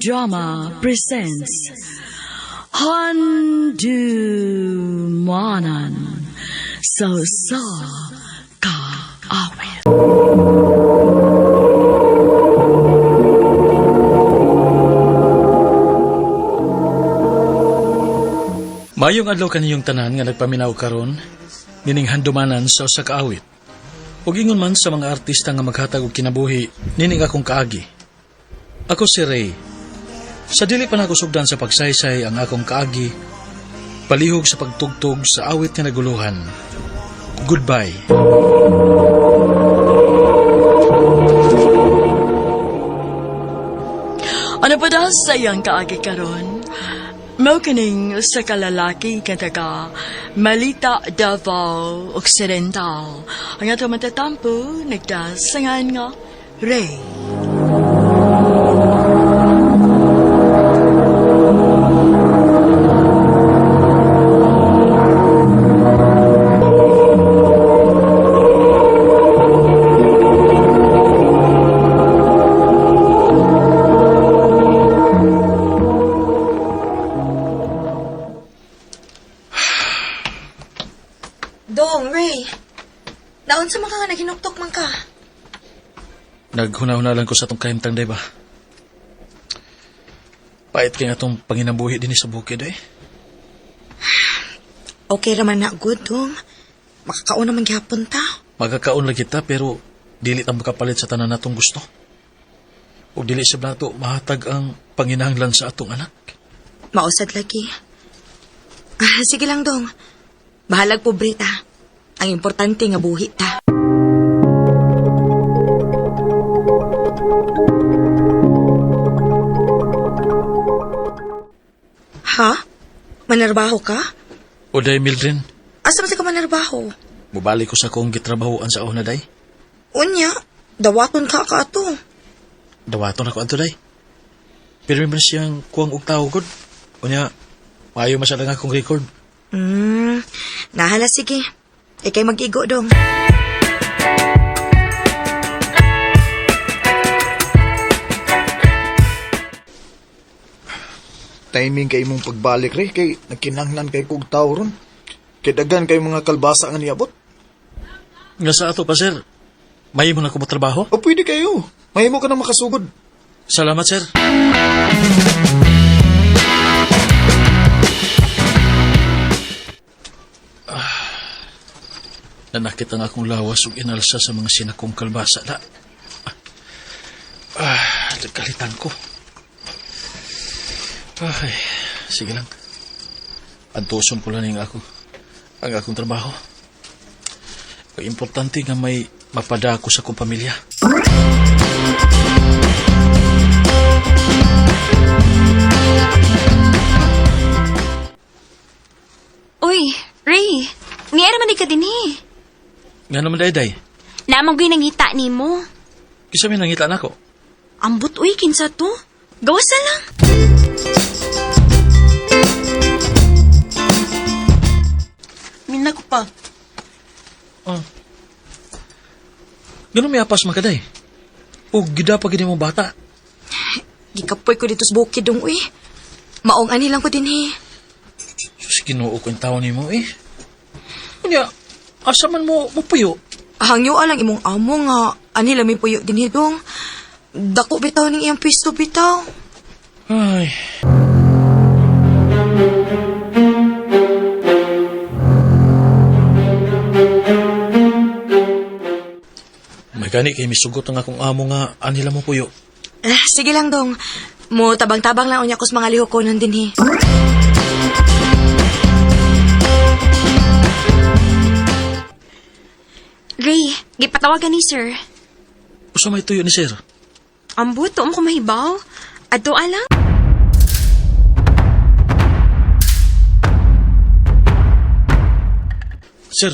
Drama presents Handumanan sa Usa Ka Awit. Mayong adlaw kaniyong tanan nga nagpaminaw karon nining handumanan sa usa ka awit. Ug ingon man sa mga artista nga maghatag og kinabuhi nining akong kaagi. Ako si Ray. Sa dili pa nako sugdan sa pagsaysay ang akong kaagi, palihog sa pagtugtog sa awit nga naguluhan. Goodbye. Ano pa daw sa iyang kaagi karon? Mao kining usa ka lalaki nga taga Malita, Davao Occidental. Ang ato matatampo nagdasangan nga Ray. Dong, Ray. Naunsa man ka nga naghinuktok man ka? Naghuna-huna lang ko sa atong kahimtang, day ba? Pait kay nga atong panginabuhi dinhi sa bukid eh. Okay raman na good, Dong. Makakaon naman gihapon ta. Magkakaon lang kita pero dili ta makapalit sa tanan natong gusto. Ug dili sab nato mahatag ang panginahanglan sa atong anak. Mausad lagi. Ah, sige lang, Dong. Bahalag pobre ta. Ang importante nga buhi ta. Ha? Manarbaho ka? O day Mildred, Asa man sa ka manarbaho? mubalik ko sa akong gitrabahoan sa una day. Unya, dawaton ka ka ato. Dawaton ako adto day. Pero man siyang kuwang og tawo gud. Unya, maayo man sa lang akong record. Nahala sige. Ikay mag-igo dong. Timing kay imong pagbalik re kay nagkinahanglan kay kog tawo ron. Kay daghan kay mga kalbasa nga niabot. Nga sa ato pa sir, mahimo na ko motrabaho. O pwede kayo. Mahimo ka nang makasugod. Salamat sir. Ah, nanakit ang akong lawas ug inalsa sa mga sinakong kalbasa na. Ah, nagkalitan ko. Ay, sige lang. Antuson ko lang yung ako. Ang akong trabaho. Ang importante nga may mapada ako sa akong pamilya. Uy, Ray, niara man di ka dinhi. Nga naman day-day. Naamang ko'y nangita nimo. Kisa may nangita nako. Ambot, uy, kinsa to? Gawas na lang. Mina ko pa. Oh. Ganun may apas makaday. O gida pa gid mo bata. Gikapoy ko dito sa bukid dong, uy. Maong ani lang ko din eh. Sus, Ginoo ko yung tao nimo eh. Unya, asa man mo mupuyo? Hangyo lang imong amo nga ani lang may puyo din dong. Dako bitaw ning iyang pisto bitaw. Ay. May gani kay misugot ang akong amo nga anila mo puyo. Eh, sige lang dong. Mo tabang-tabang lang unya ko sa mga lihok ko nun din eh. Ray, gipatawagan ni sir. Usa may tuyo ni sir. Ambot, tuom ko mahibaw. Adto lang. Sir,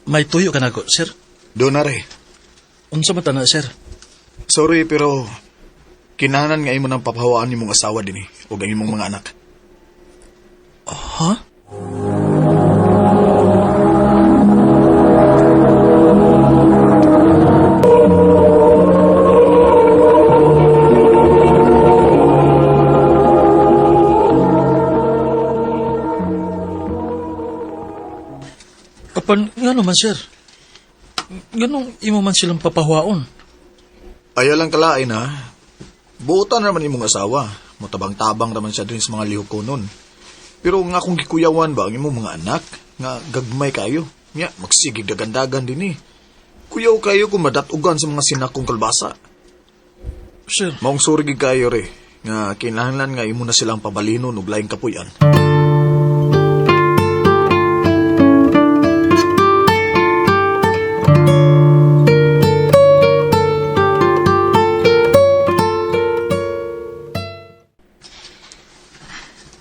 may tuyo ka nako, sir. Do na re. Unsa man ta na, sir? Sorry pero kinahanglan nga imo nang papahawaan nimong asawa dinhi ug ang imong mga anak. Ha? Apan, nga naman, sir. Ganong imo man silang papahuaon. Ayaw lang kalain ha. Buotan naman imong asawa. Mutabang-tabang naman siya din sa mga lihok ko nun. Pero nga kung gikuyawan ba ang imong mga anak, nga gagmay kayo. Nya, magsigig dagandagan din eh. Kuyaw kayo kung madatugan sa mga sinakong kalbasa. Sir, Maong suri gid kayo re, nga kinahanglan nga imo na silang pabalinon og laing kapuy-an.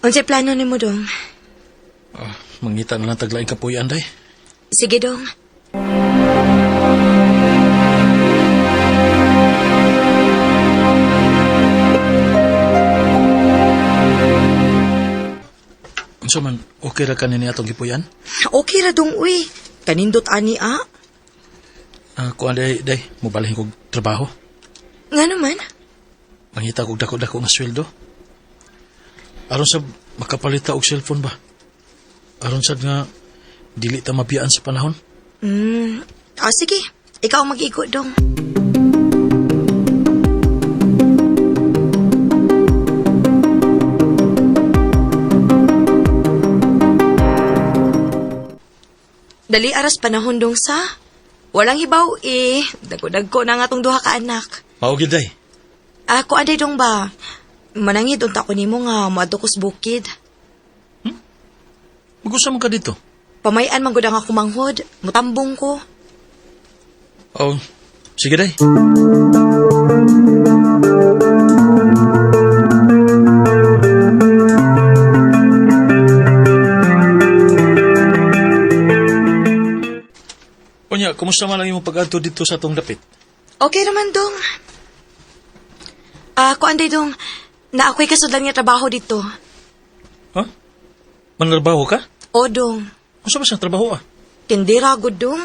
Unsay plano nimo dong? mangita na lang taglaing kapuy-an, day. Sige dong. Unsa man, okay ra kanin atong gipuy-an? Okay ra dong uy. Kanindot ani ah. Kuan day, day, mobalhin kog trabaho. Nga naman. Mangita kog dako-dako nga sweldo. Aron sa makapalita og cellphone ba? Aron sad nga dili ta mabiyaan sa panahon. Ah, sige. Ikaw ang mag-igo dong. Dali aras panahon dong sa. Walang hibaw eh. Dagko-dagko na nga tong duha ka anak. Mao gid day. Ako aday dong ba? Manangid unta ko nimo nga moadto ko sa bukid. Magusa man ka dito. Pamayan man gud ang ako manghod, mutambong ko. Oh, sige day. Unya, kumusta man ang imong pag-adto dito sa atong dapit? Okay naman dong. Ako anday dong. Na ako'y kasudlan nga trabaho dito. Ha? Manarbaho ka? O dong. Unsa ba siyang trabaho ah? Tindera gud dong.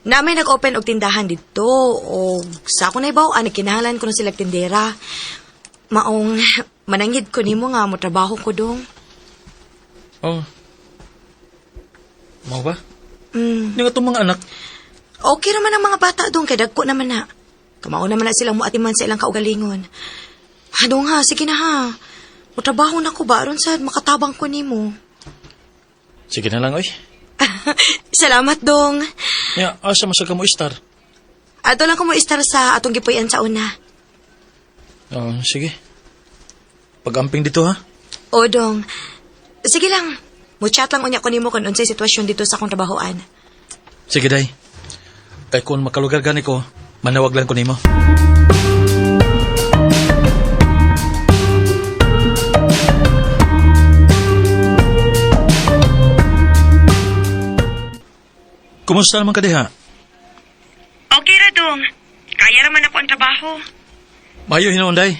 Na may nag-open og tindahan dito o sa ako na ibaw ah, nagkinahanglan ko na sila tindera. Maong manangid ko nimo nga mo trabaho ko dong. Oh. Mao ba? Mm. Ning atong mga anak, Okay naman ang mga bata dong kay dagko naman na. Kamao naman na silang muatiman sa ilang kaugalingon. Ha dong ha, sige na ha. Mo trabaho na ko ba aron sad makatabang ko nimo. sige na lang oy. Salamat dong. Nya, asa man sa ka mo istar? Ato lang ko mo istar sa atong gipuy-an sa una. Oh, sige. Pag-amping dito ha. O dong. Sige lang. Mo-chat lang unya ko nimo kung unsay sitwasyon dito sa akong trabahoan. Sige day. Kay kung makalugar gani ko, manawag lang ko nimo. Kumusta naman ka diha? Okay ra dong. Kaya raman ako ang trabaho. Mayo hinuon day.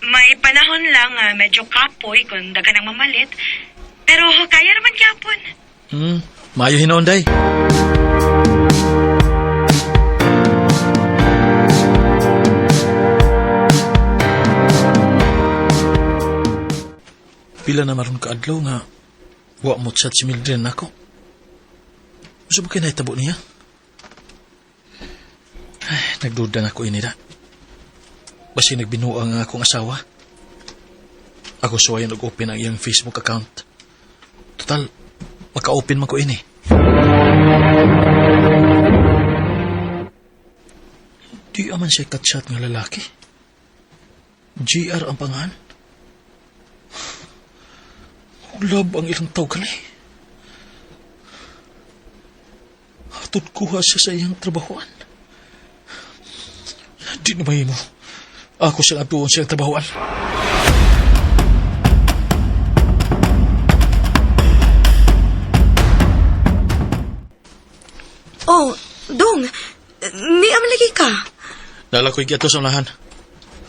May panahon lang medyo kapoy kung daghan ang mamalit. Pero kaya raman gyapon. Mayo hinuon day. Pila na maron kaadlaw nga wa mo chat si Mildred nako. Unsa ba kay nahitabo niya? Ay, nagduda na ko inira. Basi nagbinuang ang akong asawa. Ako suwayan og open ang iyang Facebook account. Total, maka-open man ko ini. Di aman siya katchat nga lalaki. GR ang pangalan. Love ang ilang tawag kanay. Hatod kuha siya sa iyang trabahoan. Di na mahimo. Ako siyang atuon siyang trabahoan. Oh, dong. Ni lagi ka. Dala ko'y giato sa unahan.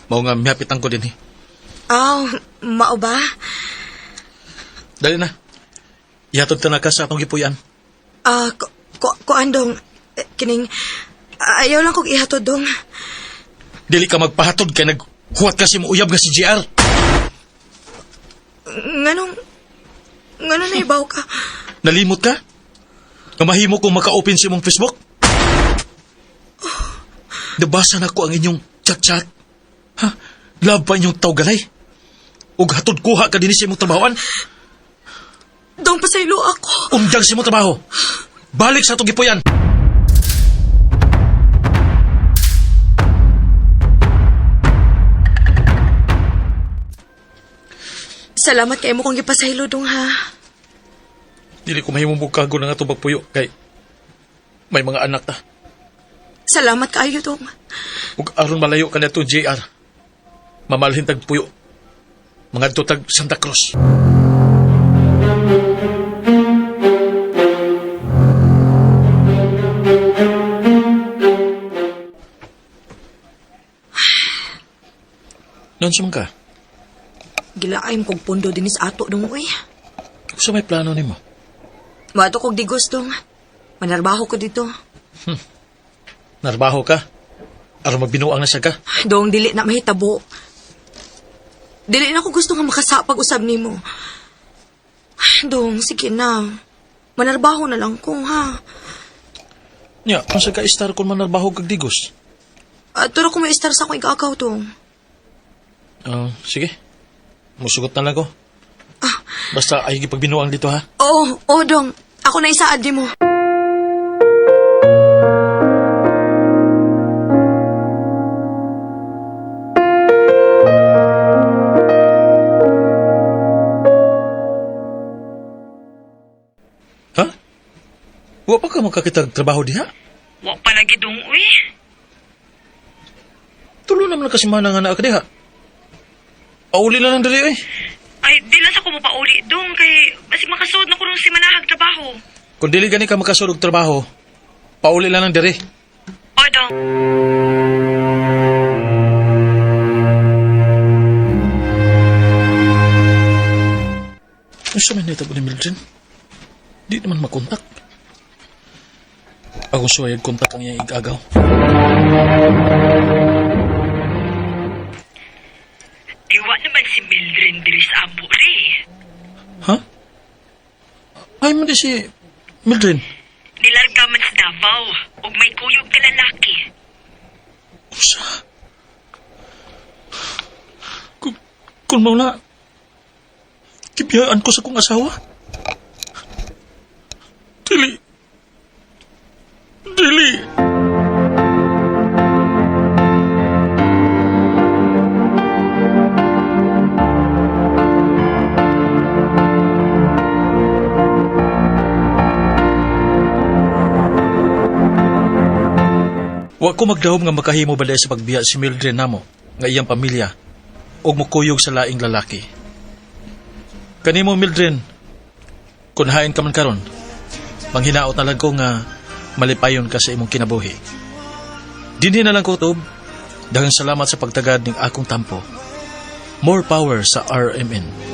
Mao nga mihapitan ko din eh. Aw, mao ba? Dali na. Ihatod ta na ka sa atong gipuy-an. Ah, ko, ko, kuan dong. Eh, Kining ayaw lang kog ihatod dong. Dili ka magpahatod kay naghuwat ka si mo uyab nga si GR. Nganong nganong naibaw ka? Nalimot ka? Nga mahimo kong maka-open sa imong Facebook? Nabasa na ko ang inyong chat-chat. Ha? Love pa inyong tawgalay? Ug hatod kuha ka dinhi sa imong trabahoan? Dong, pasaylo ako. Undang sa imong trabaho. Balik sa atong gipuy-an. Salamat kay mo kong gipasaylo, dong ha. Dili ko mahimong bukago ng atong pagpuyo kay may mga anak ta. Salamat kaayo, dong. Ug aron malayo ka nato JR. Mamalhin tag puyo. Mangadto tag Santa Cruz. Noon man ka? Gilaay mo kog pundo dinis ato, dong, uy. Sa may plano nimo? Mato kog digos, dong. Manarbaho ko dito. Narbaho ka? Aron magbinuang na siya ka? Dong, dili na mahitabo. Dili na ko gusto nga makasapag usab nimo. Dong, sige na. Manarbaho na lang ko, ha? Nya, kung sa ka-star kung manarbaho kag digos. Turo ko may star sa akong igagaw, dong. Ah, sige. Musugot na lang ko. Basta ay gipagbinuang dito ha. Oo, oo, dong. Ako na isaad di mo. Ha? Wa pa ka makakita og trabaho diha? Wa pa lagi dong, uy. Tulo naman na kasi mana nga naa ka diha. Pauli na lang diri eh. Ay, di lang sa ko mapauli dong kay basig makasuod na ko rong si manahag trabaho. Kung dili gani ka makasud og trabaho, pauli lang lang diri. O, dong. Unsa man nitabo ni Mildred? Di naman makontak. Ako suwayag kontak ang iyang igagaw. Iwa naman si Mildred diri sa amo, re. Ha? Ay man di si Mildred. Nilarga man sa Davao ug may kuyog ka lalaki. Usa. Kung mao na, kibiyaan ko sa kong asawa. Dili. Dili. Wa ko magdahom nga makahimo balay sa pagbiya si Mildred namo nga iyang pamilya ug mukuyog sa laing lalaki. Kanimo Mildred, kun hain ka man karon, manghinaot na lang ko nga malipayon ka sa imong kinabuhi. Dinhi na lang ko tub, daghang salamat sa pagtagad ning akong tampo. More power sa RMN.